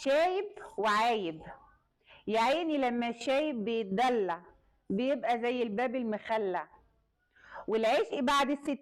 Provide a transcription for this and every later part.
شايب وعايب. يا عيني لما الشايب بيتدلع بيبقى زي الباب المخلع، والعشق بعد 60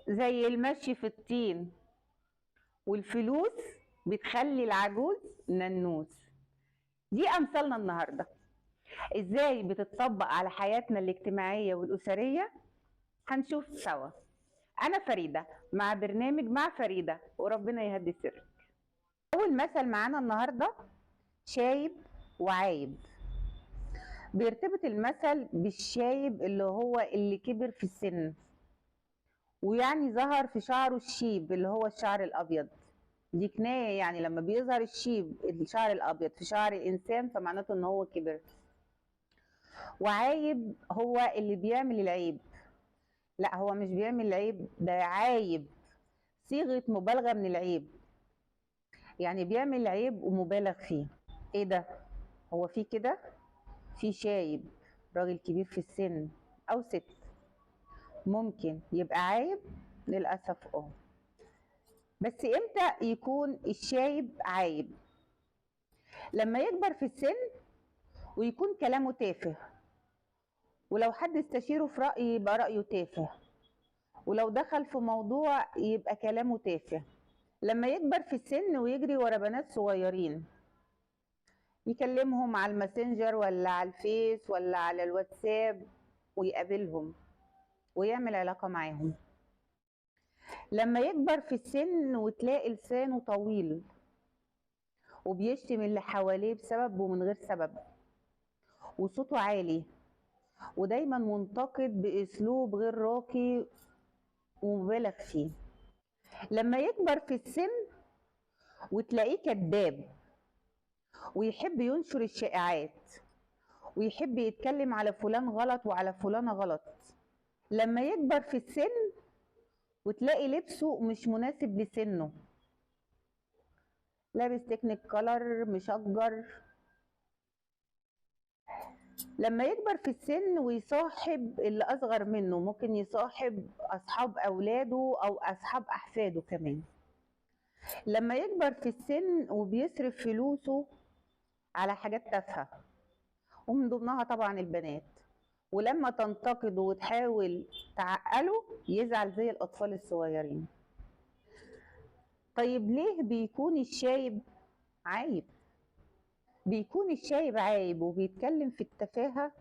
زي المشي في الطين، والفلوس بتخلي العجوز ننوس. دي أمثالنا النهاردة، إزاي بتطبق على حياتنا الاجتماعية والأسرية هنشوف سوا. أنا فريدة مع برنامج مع فريدة، وربنا يهدي سرك. أول مثل معانا النهاردة شايب وعايب. بيرتبط المثل بالشايب اللي هو اللي كبر في السن، ويعني ظهر في شعره الشيب اللي هو الشعر الأبيض. دي كناية، يعني لما بيظهر الشيب الشعر الأبيض في شعر الإنسان فمعناته إن هو كبر. وعايب هو اللي بيعمل العيب. لا، هو مش بيعمل العيب، ده عايب، صيغة مبالغة من العيب، يعني بيعمل العيب ومبالغ فيه. ايه ده؟ هو في كده؟ في شايب راجل كبير في السن او ست ممكن يبقى عايب؟ للأسف اه. بس امتى يكون الشايب عايب؟ لما يكبر في السن ويكون كلامه تافه، ولو حد استشيره في رأي يبقى رأيه تافه، ولو دخل في موضوع يبقى كلامه تافه. لما يكبر في السن ويجري ورا بنات صغيرين، يكلمهم على الماسنجر ولا على الفيس ولا على الواتساب ويقابلهم ويعمل علاقة معاهم. لما يكبر في السن وتلاقي لسانه طويل وبيشتم اللي حواليه بسبب ومن غير سبب، وصوته عالي، ودايما منتقد بأسلوب غير راقي ومبالغ فيه. لما يكبر في السن وتلاقيه كذاب ويحب ينشر الشائعات ويحب يتكلم على فلان غلط وعلى فلانة غلط. لما يكبر في السن وتلاقي لبسه مش مناسب لسنه، لابس technicolor مشجر. لما يكبر في السن ويصاحب اللي أصغر منه، ممكن يصاحب أصحاب أولاده أو أصحاب أحفاده كمان. لما يكبر في السن وبيصرف فلوسه على حاجات تافهة، ومن ضمنها طبعا البنات، ولما تنتقده وتحاول تعقله يزعل زي الأطفال الصغيرين. طيب ليه بيكون الشايب عايب؟ بيكون الشايب عايب وبيتكلم في التفاهة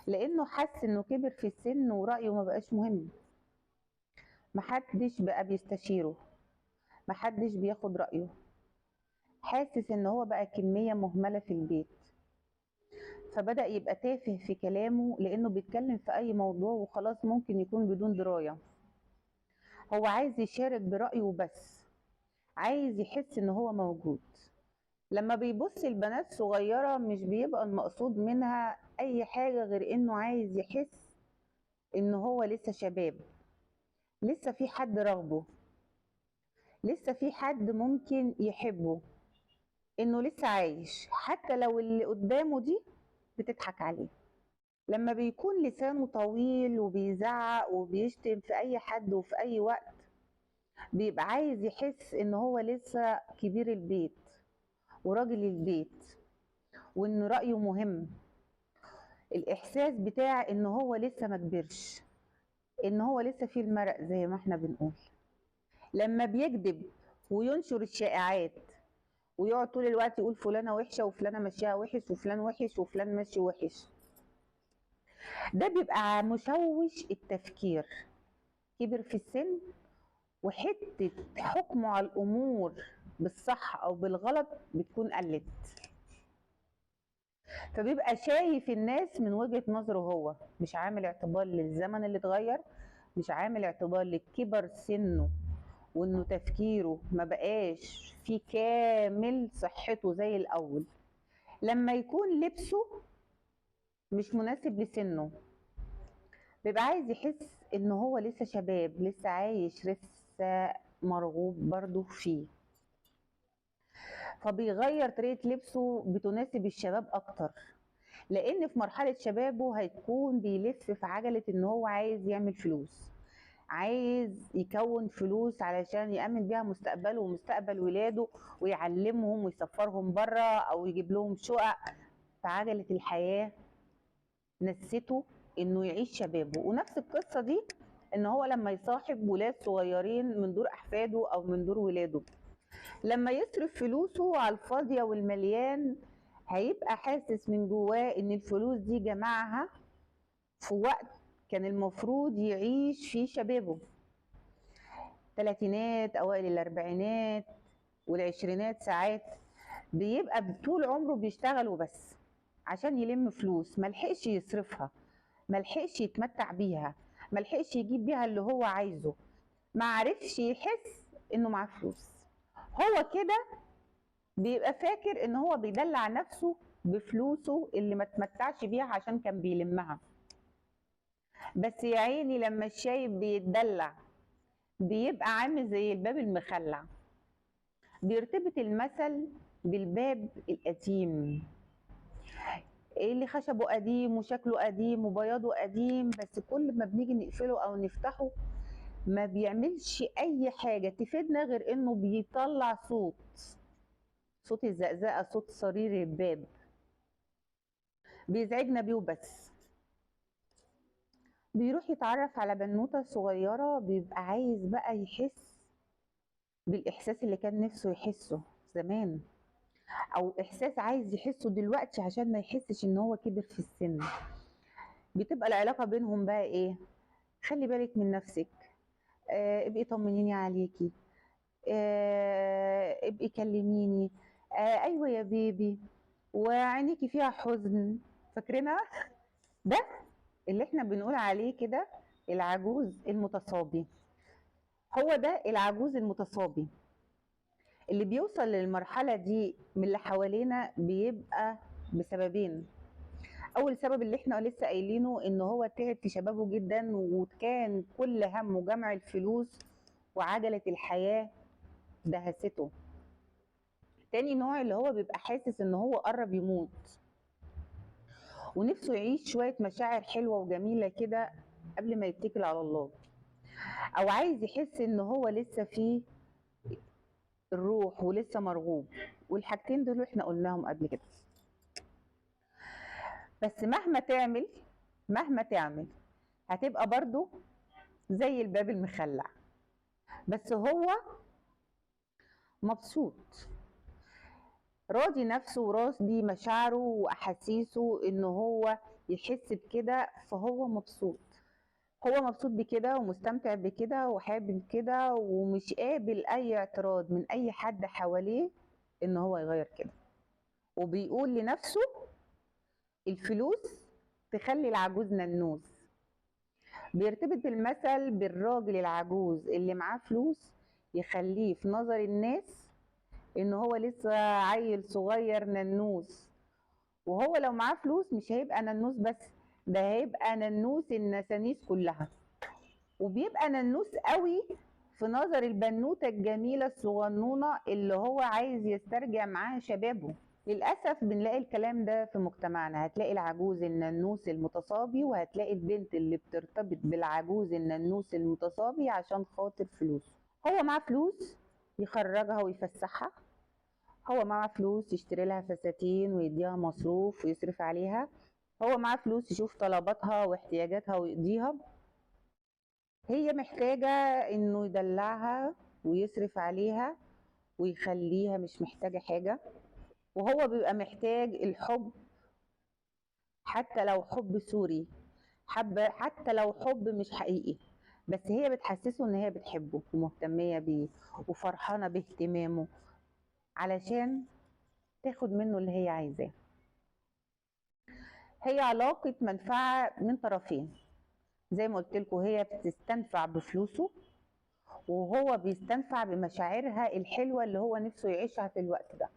لأنه حس إنه كبر في السن ورأيه ما بقاش مهم، محدش بقى بيستشيره، محدش بياخد رأيه، حاسس إن هو بقى كمية مهملة في البيت، فبدأ يبقى تافه في كلامه لأنه بيتكلم في أي موضوع وخلاص، ممكن يكون بدون دراية. هو عايز يشارك برأيه وبس، عايز يحس إن هو موجود. لما بيبص البنات صغيرة مش بيبقى المقصود منها أي حاجة غير إنه عايز يحس إن هو لسه شباب، لسه في حد رغبه، لسه في حد ممكن يحبه، إنه لسه عايش حتى لو اللي قدامه دي بتضحك عليه. لما بيكون لسانه طويل وبيزعق وبيشتم في أي حد وفي أي وقت، بيبقى عايز يحس إن هو لسه كبير البيت وراجل البيت وإن رأيه مهم. الإحساس بتاع إن هو لسه ما كبرش، إن هو لسه في المرق زي ما احنا بنقول. لما بيكذب وينشر الشائعات ويقعد طول الوقت يقول فلانة وحشة وفلانة ماشيها وحش وفلان وحش وفلان ماشي وحش، ده بيبقى مشوش التفكير، كبر في السن وحتة حكمه على الأمور بالصح أو بالغلط بتكون قلت، فبيبقى شايف الناس من وجهة نظره هو، مش عامل اعتبار للزمن اللي اتغير، مش عامل اعتبار لكبر سنه وانه تفكيره ما بقاش في كامل صحته زي الأول. لما يكون لبسه مش مناسب لسنه، بيبقى عايز يحس ان هو لسه شباب، لسه عايش، لسه مرغوب برضو فيه، فبيغير طريقة لبسه بتناسب الشباب اكتر، لان في مرحلة شبابه هيكون بيلف في عجلة ان هو عايز يعمل فلوس، عايز يكون فلوس علشان يأمن بيها مستقبله ومستقبل ولاده ويعلمهم ويسفرهم بره او يجيب لهم شقق. فعجلة الحياة نسيته انه يعيش شبابه. ونفس القصة دي ان هو لما يصاحب ولاد صغيرين من دور احفاده او من دور ولاده، لما يصرف فلوسه على الفاضية والمليان هيبقى حاسس من جواه ان الفلوس دي جمعها في وقت كان المفروض يعيش فيه شبابه، تلاتينات، اوائل الاربعينات والعشرينات. ساعات بيبقى طول عمره بيشتغل وبس عشان يلم فلوس، ملحقش يصرفها، ملحقش يتمتع بيها، ملحقش يجيب بيها اللي هو عايزه، معرفش يحس انه معاه فلوس. هو كده بيبقى فاكر ان هو بيدلع نفسه بفلوسه اللي ما تمتعش بيها عشان كان بيلمها. بس يا عيني لما الشايب بيتدلع بيبقى عامل زي الباب المخلع. بيرتبط المثل بالباب القديم اللي خشبه قديم وشكله قديم وبياضه قديم، بس كل ما بنيجي نقفله او نفتحه ما بيعملش اي حاجة تفيدنا غير انه بيطلع صوت، صوت الزقزقة، صوت صرير الباب، بيزعجنا بيه وبس. بيروح يتعرف على بنوتة صغيرة، بيبقى عايز بقى يحس بالإحساس اللي كان نفسه يحسه زمان، أو إحساس عايز يحسه دلوقتي عشان ما يحسش إن هو كبر في السن. بتبقى العلاقة بينهم بقى إيه؟ خلي بالك من نفسك، ابقي طمنيني عليكي، ابقي كلميني، أيوة يا بيبي، وعينيكي فيها حزن. فاكرينها؟ ده اللي احنا بنقول عليه كده العجوز المتصابي. هو ده العجوز المتصابي اللي بيوصل للمرحلة دي من اللي حوالينا، بيبقى بسببين. أول سبب اللي احنا لسه قايلينه إن هو تعب في شبابه جدا، وكان كل همه جمع الفلوس وعجلة الحياة دهسته. تاني نوع اللي هو بيبقى حاسس إن هو قرب يموت ونفسه يعيش شوية مشاعر حلوة وجميلة كده قبل ما يتكل على الله، أو عايز يحس إن هو لسه فيه الروح ولسه مرغوب. والحاجتين دول احنا قلناهم قبل كده. بس مهما تعمل، مهما تعمل هتبقى برضو زي الباب المخلع، بس هو مبسوط، راضي نفسه وراضي مشاعره واحاسيسه ان هو يحس بكده، فهو مبسوط. هو مبسوط بكده ومستمتع بكده وحابب كده، ومش قابل اي اعتراض من اي حد حواليه ان هو يغير كده. وبيقول لنفسه الفلوس تخلي العجوز ننوس. بيرتبط المثل بالراجل العجوز اللي معاه فلوس يخليه في نظر الناس ان هو لسه عيل صغير ننوس، وهو لو معاه فلوس مش هيبقى ننوس بس، ده هيبقى ننوس النسانيس كلها. وبيبقى ننوس قوي في نظر البنوتة الجميلة الصغنونة اللي هو عايز يسترجع معاها شبابه. للأسف بنلاقي الكلام ده في مجتمعنا، هتلاقي العجوز الننوس المتصابي، وهتلاقي البنت اللي بترتبط بالعجوز الننوس المتصابي عشان خاطر فلوسه. هو معاه فلوس يخرجها ويفسحها، هو معاه فلوس يشتري لها فساتين ويديها مصروف ويصرف عليها، هو معاه فلوس يشوف طلباتها واحتياجاتها ويقضيها. هي محتاجة انه يدلعها ويصرف عليها ويخليها مش محتاجة حاجة، وهو بيبقى محتاج الحب، حتى لو حب سوري، حتى لو حب مش حقيقي، بس هي بتحسسه ان هي بتحبه ومهتمية بيه وفرحانة باهتمامه علشان تاخد منه اللي هي عايزاه. هي علاقة منفعة من طرفين، زي ما قلت لكم، هي بتستنفع بفلوسه وهو بيستنفع بمشاعرها الحلوة اللي هو نفسه يعيشها في الوقت ده،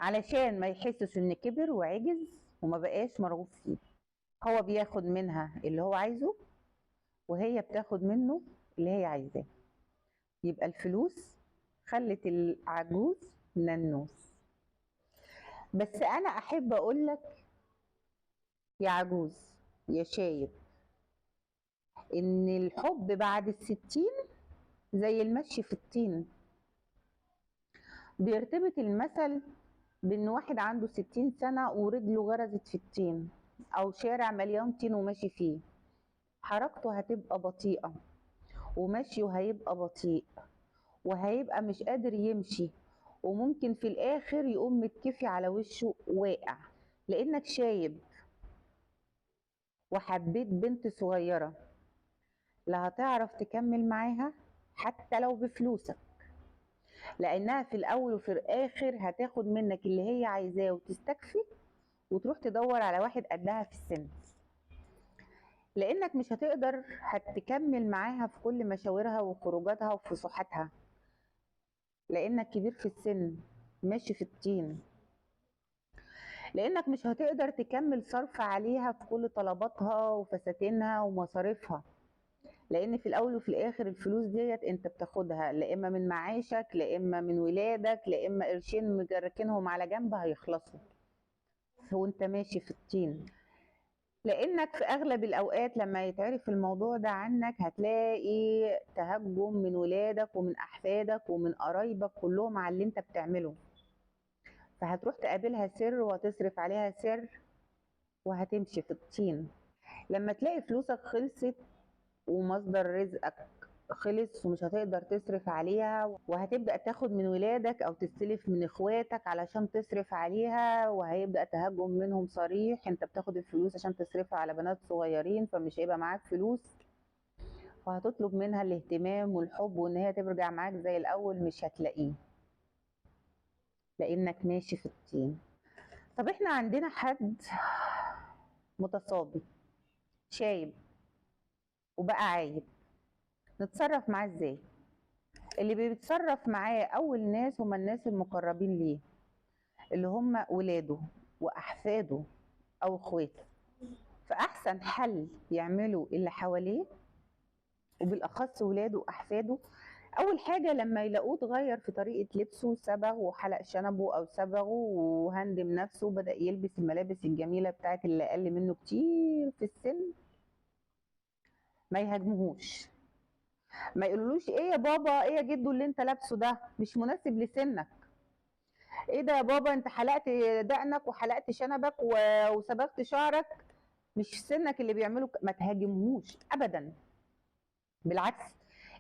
علشان ما يحسش ان كبر وعجز وما بقاش مرغوب فيه. هو بياخد منها اللي هو عايزه وهي بتاخد منه اللي هي عايزاه. يبقى الفلوس خلت العجوز ننوس. بس انا احب اقولك يا عجوز يا شايب، ان الحب بعد 60 زي المشي في الطين. بيرتبط المثل بان واحد عنده 60 سنة ورجله غرزت في الطين او شارع مليان طين وماشي فيه، حركته هتبقى بطيئة ومشيه هيبقى بطيء وهيبقى مش قادر يمشي، وممكن في الاخر يقوم متكفي على وشه واقع. لانك شايب وحبيت بنت صغيرة لا هتعرف تكمل معاها حتى لو بفلوسك، لانها في الاول وفي الاخر هتاخد منك اللي هي عايزاه وتستكفي وتروح تدور على واحد قدها في السن، لانك مش هتقدر هتكمل معاها في كل مشاورها وخروجاتها وفسحاتها، لانك كبير في السن ماشي في الطين، لانك مش هتقدر تكمل صرف عليها في كل طلباتها وفساتينها ومصاريفها، لان في الاول وفي الاخر الفلوس ديت انت بتاخدها لا اما من معاشك لا اما من ولادك لا اما قرشين مجركنهم على جنب هيخلصوا وانت ماشي في الطين. لانك في اغلب الاوقات لما يتعرف الموضوع ده عنك هتلاقي تهجم من ولادك ومن احفادك ومن قرايبك كلهم على اللي انت بتعمله، فهتروح تقابلها سر وهتصرف عليها سر وهتمشي في الطين. لما تلاقي فلوسك خلصت ومصدر رزقك خلص ومش هتقدر تصرف عليها، وهتبدأ تاخد من ولادك او تستلف من اخواتك علشان تصرف عليها، وهيبدأ تهجم منهم صريح، انت بتاخد الفلوس عشان تصرفها على بنات صغيرين فمش هيبقى معاك فلوس، وهتطلب منها الاهتمام والحب وان هي ترجع معاك زي الاول، مش هتلاقيه لانك ماشي في الطين. طب احنا عندنا حد متصابي شايب وبقى عايب، نتصرف معاه ازاي؟ اللي بيتصرف معاه اول ناس هم الناس المقربين ليه، اللي هم ولاده واحفاده او اخواته. فاحسن حل يعمله اللي حواليه وبالاخص ولاده واحفاده، اول حاجة لما يلاقوه اتغير في طريقه لبسه، صبغ وحلق شنبه او صبغة وهندم نفسه وبدا يلبس الملابس الجميلة بتاعت اللي اقل منه كتير في السن، ما يهاجموهوش، ما يقولوش ايه يا بابا ايه يا جدو اللي انت لابسه ده مش مناسب لسنك، ايه ده يا بابا انت حلقت دقنك وحلقت شنبك وصبغت شعرك، مش سنك اللي بيعمله. ما تهاجمهوش ابدا، بالعكس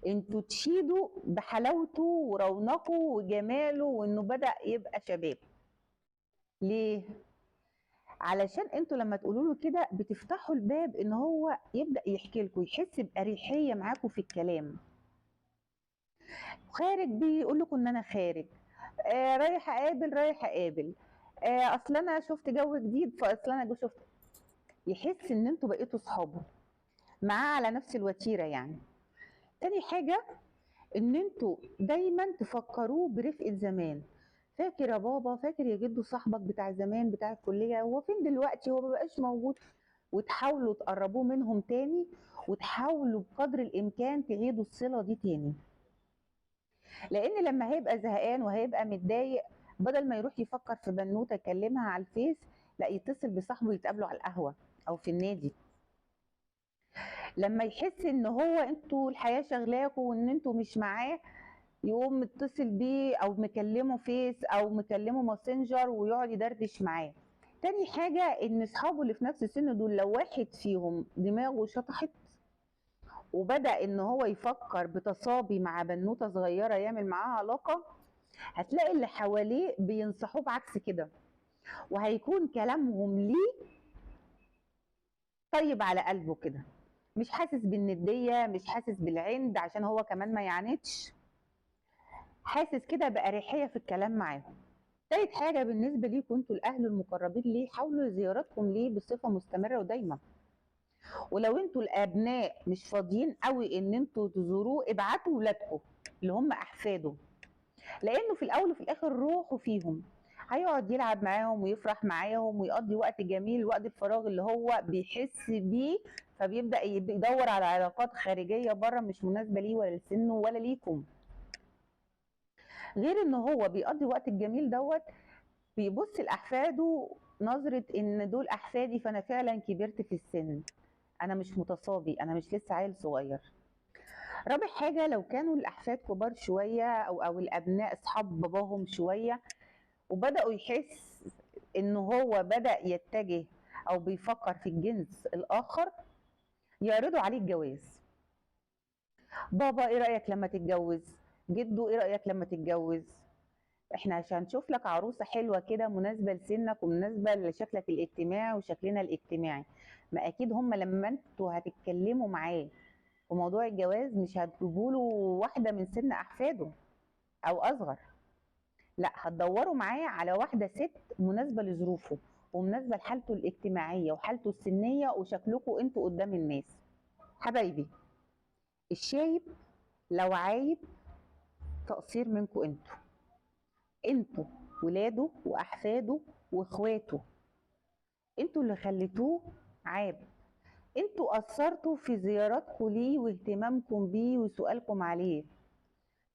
انتوا تشيدوا بحلاوته ورونقه وجماله وانه بدأ يبقى شباب. ليه؟ علشان انتوا لما تقولوا له كده بتفتحوا الباب ان هو يبدأ يحكي لكم، يحس بأريحية معاكم في الكلام. خارج بيقول لكم ان انا خارج، رايح اقابل، رايح اقابل، اصل انا شفت جو جديد، فاصل انا شفت، يحس ان انتوا بقيتوا صحابه معاه على نفس الوتيرة يعني. تاني حاجة ان انتوا دايما تفكروه برفقة زمان، فاكر يا بابا، فاكر يا جدو صاحبك بتاع زمان بتاع الكلية، هو فين دلوقتي، هو مبقاش موجود، وتحاولوا تقربوه منهم تاني، وتحاولوا بقدر الامكان تعيدوا الصلة دي تاني. لان لما هيبقى زهقان وهيبقى متضايق، بدل ما يروح يفكر في بنوته يكلمها على الفيس، لا يتصل بصاحبه يتقابلوا على القهوة او في النادي. لما يحس ان هو انتوا الحياة شغلاكوا وان انتوا مش معاه، يقوم متصل بيه او مكلمه فيس او مكلمه ماسنجر ويقعد يدردش معاه. تاني حاجة ان اصحابه اللي في نفس السن دول لو واحد فيهم دماغه شطحت وبدا ان هو يفكر بتصابي مع بنوته صغيرة يعمل معاها علاقة، هتلاقي اللي حواليه بينصحوه بعكس كده، وهيكون كلامهم ليه طيب على قلبه كده، مش حاسس بالنديه، مش حاسس بالعند عشان هو كمان ما يعاندش، حاسس كده بأريحية في الكلام معاهم. تالت حاجة بالنسبة ليكم انتوا الأهل المقربين ليه، حاولوا زياراتكم ليه بصفة مستمرة ودايمة. ولو انتوا الأبناء مش فاضيين قوي ان انتوا تزوروه، ابعتوا ولادكم اللي هم أحفاده، لأنه في الأول وفي الآخر روحوا فيهم، هيقعد يلعب معاهم ويفرح معاهم ويقضي وقت جميل، وقت الفراغ اللي هو بيحس بيه، فبيبدأ يدور على علاقات خارجية بره مش مناسبة ليه ولا لسنه ولا ليكم. غير ان هو بيقضي وقت الجميل دوت، بيبص لاحفاده نظرة ان دول احفادي فانا فعلا كبرت في السن، انا مش متصابي، انا مش لسه عيل صغير. رابع حاجة، لو كانوا الاحفاد كبار شوية او الابناء اصحاب باباهم شوية، وبداوا يحس ان هو بدا يتجه او بيفكر في الجنس الاخر، يعرضوا عليه الجواز. بابا ايه رايك لما تتجوز؟ جدو ايه رايك لما تتجوز؟ احنا عشان نشوف لك عروسه حلوة كده مناسبة لسنك ومناسبة لشكلك الاجتماعي وشكلنا الاجتماعي. ما اكيد هم لما انتوا هتتكلموا معاه في موضوع الجواز مش هتجيبوا له واحدة من سن احفاده او اصغر، لا هتدوروا معاه على واحدة ست مناسبة لظروفه ومناسبة لحالته الاجتماعية وحالته السنية وشكلكم انتوا قدام الناس. حبايبي، الشايب لو عايب تقصير منكم انتوا، انتوا ولاده واحفاده واخواته، انتوا اللي خليتوه عاب، انتوا قصرتوا في زياراتكم ليه واهتمامكم بيه وسؤالكم عليه،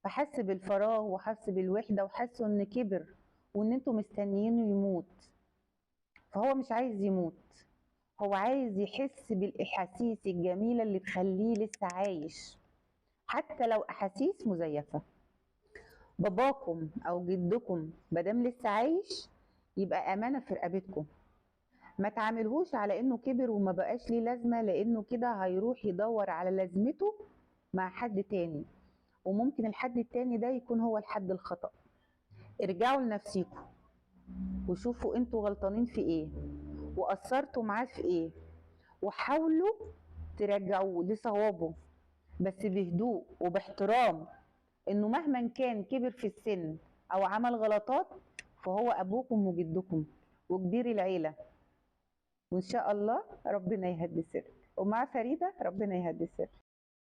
فحس بالفراغ وحس بالوحدة وحس ان كبر وان انتوا مستنيينه يموت. فهو مش عايز يموت، هو عايز يحس بالاحاسيس الجميلة اللي تخليه لسه عايش، حتى لو احاسيس مزيفة. باباكم او جدكم مادام لسه عايش يبقى امانه في رقبتكم، ما تعاملهوش على انه كبر وما بقاش ليه لازمه، لانه كده هيروح يدور على لازمته مع حد تاني، وممكن الحد التاني ده يكون هو الحد الخطأ. ارجعوا لنفسيكم وشوفوا انتوا غلطانين في ايه وقصرتوا معاه في ايه، وحاولوا ترجعوه لصوابه بس بهدوء وباحترام، انه مهما كان كبر في السن او عمل غلطات فهو ابوكم وجدكم وكبير العيلة. وان شاء الله ربنا يهدي سرك، ومع فريدة ربنا يهدي سرك.